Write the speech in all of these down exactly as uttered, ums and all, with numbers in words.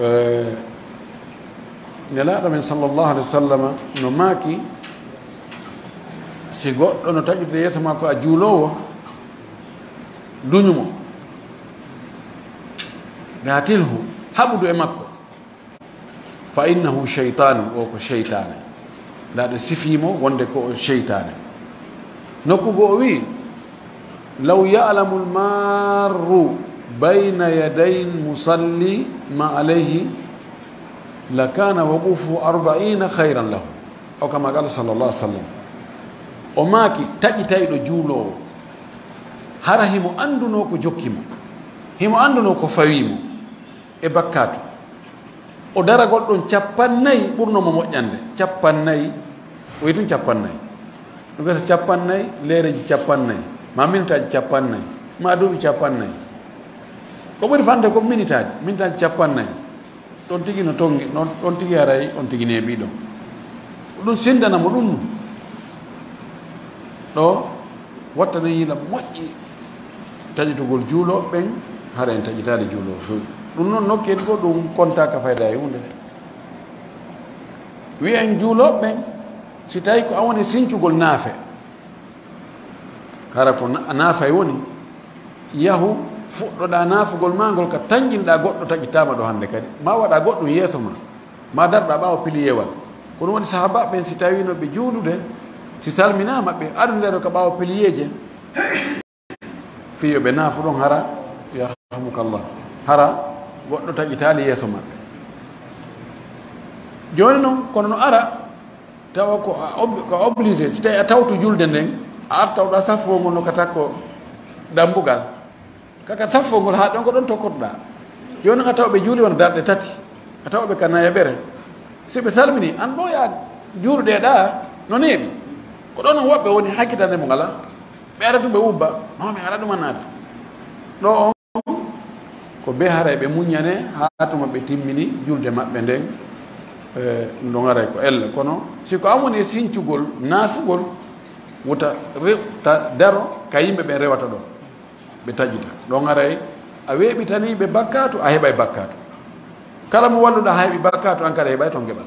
Eh, Nelaaɗo men sallallahu alaihi wasallam no maaki, si goɗɗo no taƴude yeeso makko a juuloowo, duñu mo, gaatilhu, haɓudu e makko, fa innahu shaytanun, o ko sheytaane. Ndaa, ɓe sifii mo wonde ko o sheytaane. Nokku goo o wi'i, law ya'lamu al-marru bayna yaday musalli ma alayhi, lakana wuqufuhu arba'ina khayran lahu. O kama qala sallallahu alaihi wasallam. O maaki, taƴitayɗo juuloowo, hara himo anndunoo ko jokki mo, himo anndunoo ko fawii mo e bakkaatu. O daragol ɗon cappannayi ɓurno mo moƴƴande. Cappannayi, o wi'i tun cappannayi. Ɗum gasa cappannayi, leereeji cappannayi, ma minitaaji cappannayi, ma duuɓi cappannayi. Ko ɓuri fande ko minitaaji, minitaaji cappannayi. Ɗon tigi no tongi, non ɗon tigi haray on tigi neeɓi ɗon. Ɗum sendana mo ɗum. Ɗo wattana yila moƴƴi taƴitugol juulooɓe ɓen, hara en taƴitaali juulooɓe few. Ɗum noon nokkeeji goo ɗum kontaaka fayda e huunde. Wi'en juulooɓe ɓen, si tawi ko an woni sincugol naafe, hara ko na-, naafay woni, yahu fuɗɗoɗaa naafugol maa ngol ka tanƴinɗaa goɗɗo taƴitaama ɗo hannde kadi, maa waɗaa goɗɗum yeeso maa, maa darɗaa ɓaawo piliyewal. Ko ɗum waɗi sahaabaaɓe ɓen, si tawiino ɓe juulude, si salminaama, ɓe adondira ka ɓaawo piliyeeje, fii yo ɓe naafu ɗon, hara, yarhamukallah, hara goɗɗo taƴitaali yeeso maɓɓe. Jooni non, kono no ara, tawa ko a ob-, ko a obligé, si tawi a tawtu julde nden, a arta oɗa saffo ngol no ka takko dambugal, kaka saffo ngol haa ɗon ko ɗon tokkotoɗaa. Jooni a tawa ɓe juuli wona darɗe tati, a tawa ɓe ka nayaɓere. Si ɓe salmini, an ɗo ya juuluɗe ɗa no neeɓi. Ko ɗon on woɓɓe woni hakkitande mo ngala. Ɓe ara tun ɓe ubba, no mi ara ɗum a naata. Ɗo on ko be haray ɓe muññane haa tuma ɓe timmini julde maɓɓe nden, eh, ɗum ɗon haray ko ella. Kono si ko an woni e sincugol, naafugol, wota re-, ta-, daro ka yimɓe ɓen rewata ɗon, ɓe taƴita. Ɗon haray a weeɓitanii ɓe bakkaatu, a heɓay bakkaatu. Kala mo walluɗaa haa heɓi bakkaatu, an kadi a heɓay ton geɓal.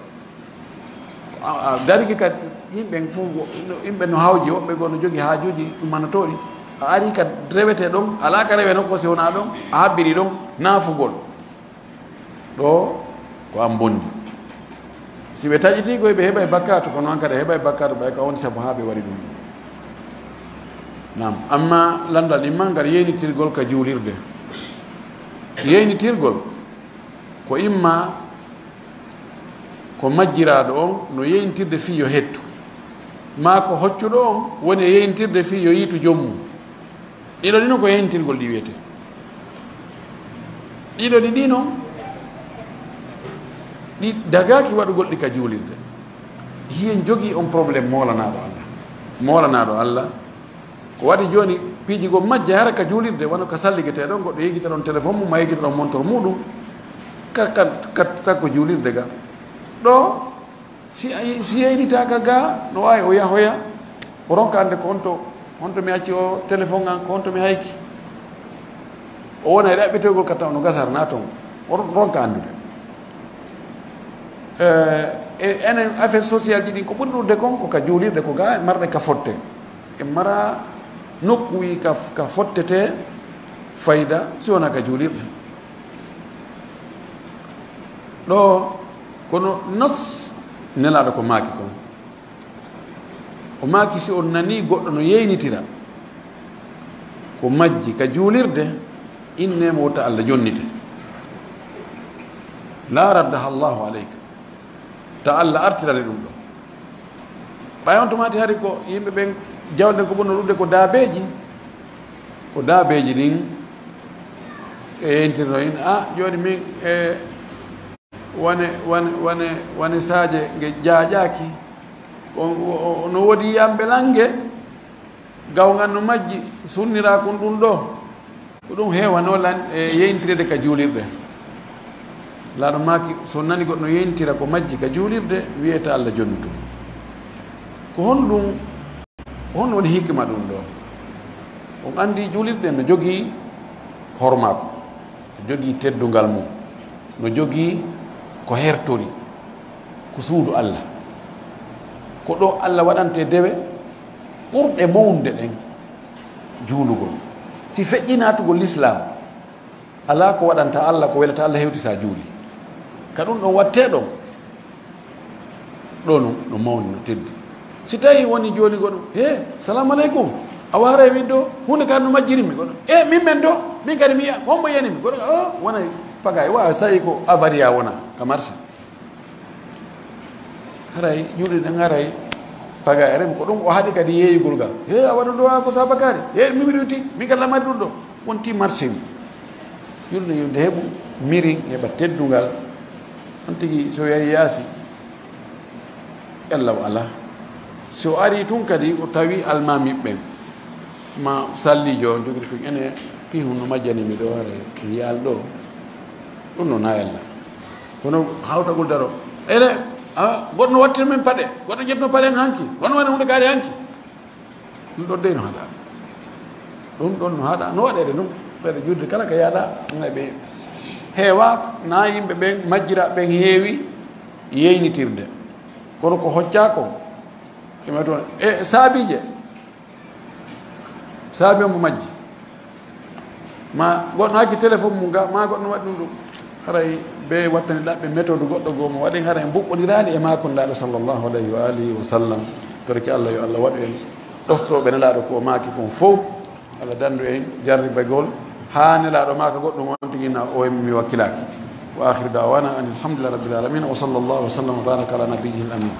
A, a darike ka yimɓe fof, wo-, yimɓe no hawji, woɓɓe goo no jogi haajuuji ɗumanotooɗi. A ari ka rewete ɗon, alaa ka rewe nokku si wonaa ɗon, a habbiri ɗon naafugol. Ɗo ko an bonni. Si ɓe taƴitii koy, ɓe heɓay bakkaatu, kono an kadi a heɓay bakkaatu, ɓay ka on sabu haa ɓe waɗi ɗum. Naam, amma lanndal imma ngal yeynitirgol ka juulirde. Yeynitirgol ko imma ko majjiraaɗo on no yeyntirde fii yo hettu, maa ko hoccuɗo on woni e yeyntirde fii yo yiitu joom mum. Ɗiɗo ɗi non ko yeyntirgol ɗi wiyetee. Ɗiɗo ɗi ɗi non, ɗi dagaaki waɗugol ɗi ka juulirde. Hiyen jogii on problème moolanaaɗo Allah. Moolanaaɗo Allah. Ko waɗi jooni piiji goo majja hara ka juulirde, wano ka salligetee ɗon, goɗɗo yeggita ɗon téléphone mum, ma yeggita ɗon montor muɗum, ka, ka, ka takko juulirde ga. Ɗo, si a, si yeynitaaka ga, no waawi o yahoya, o ronka annde ko honto, honto mi acci o téléphone an, ko honto mi hayki. O wona e ɗaɓɓitoygol ka taw no gasar na ton. O ron-, ronka anndude. Eh, e enen affaire social ji ɗin, ko ɓuri ɗuuɗude kon, ko ka juulirde, ko ga marɗe ka fotte. En mara nokkuuji ka, ka fottetee fayda, si wonaa ka juulirɗe. Ɗo, kono nos Nelaaɗo ko maaki kon. O maaki, si on nanii goɗɗo no yeynitira ko majji ka juulirde, innee mo, wota Allah jonnite. La raddaha Allahu alayka. Ta Allah artirane ɗum ɗo. Ɓay on tumaati hari ko yimɓe ɓen jawɗen ko ɓurno ɗuuɗude ko daabeeji. Ko daabeeji ɗin e yentirno in, a, jooni min, e, wane, wane, wane, wane saaje nge jaaƴaaki. O, o, o, no woodi yamɓe lange. Gawngal no majji, sunniraa kon ɗum ɗo. Ko ɗum heewanoo lan, e, yeyntireede ka juulirɗe. Laaɗo maaki, so nani goɗɗo no yeyntira ko majji ka juulirde, wiyee ta Allah jonnutu. Ko honɗum, ko honɗum woni hikma ɗum ɗo? On anndi juulirɗe no jogii hormaako, no jogii teddungal mum. No jogii ko hertori, ko suudu Allah. Ko ɗo Allah waɗante dewe ɓurɗe mawnude ɗen juulugol. Si feƴƴi naatugol Lislaam, alaa ko waɗanta Allah, ko welata Allah hewti sa juuli. Ka ɗum ɗon wattee ɗon, ɗo no, no mawni, no teddi. Si tawi woni jooni goɗɗo, "He, salamu aleykum. Awa haray min ɗo, huunde kadi no majjiri mi." Goɗɗo, "E, min men ɗo, min kadi mi yi'a, hombo yani mi?" Goɗɗo, "O, wona pagay, wa, sa'i ko avariya wona ka marché." Haray, juuɗe ɗen haray pagay, rem ko ɗum o haɗi kadi yeeyugol ngal. "He, awa ɗo ɗo, a ko sabakari. He, min miɗo ti, min kala mari ɗum ɗo." Wonti marché mi. Yurde yurde heɓu mirin, heɓa teddungal. On tigi so yahi yaasi, ella o alaa. Si o ari tun kadi, o tawi almaami ɓen. Ma sallijo on jogiri tun, ene pihun no majjani mi ɗo, hare mi yi'al ɗo. Ɗum no na ella. Kono hawtagol daro. Ene, a, goɗɗo no wattir min paɗe. Goɗɗo ƴetno paɗe an hanki. Goɗɗo waɗa hunde kaari hanki. Ɗum ɗon dey no haɗa. Ɗum ɗon no haɗa. No waɗeede ɗum? Ɓeɗe juulde kala ka yaaɗa, ngay ɓe heewa, na yimɓe ɓen, majjiraaɓe ɓen heewi yeynitirde. Kono ko hoccaa kon, ɓe mari toon e saabiije. Saabi on mo majji. Ma goɗɗo acci téléphone mum ga, ma goɗɗo waɗi ɗum ɗum. Haray ɓe wattani ɗaɓɓe méthode goɗɗo goo mo waɗen, haray en mbuɓɓondiraani e maako Nelaaɗo sallallahu alayhi wa alihi wa sallam. Torki Allah, yo Allah waɗu en ɗoftooɓe Nelaaɗo ko o maaki kon fow. Allah dandu en jarribagol haa Nelaaɗo maaka goɗɗum on tigi na o mi wakkilaaki. Wa akhiru da'wana anil hamdulillahi rabbil alamin. Wa sallallahu wa sallam wa baraka ala nabiyyihil amin.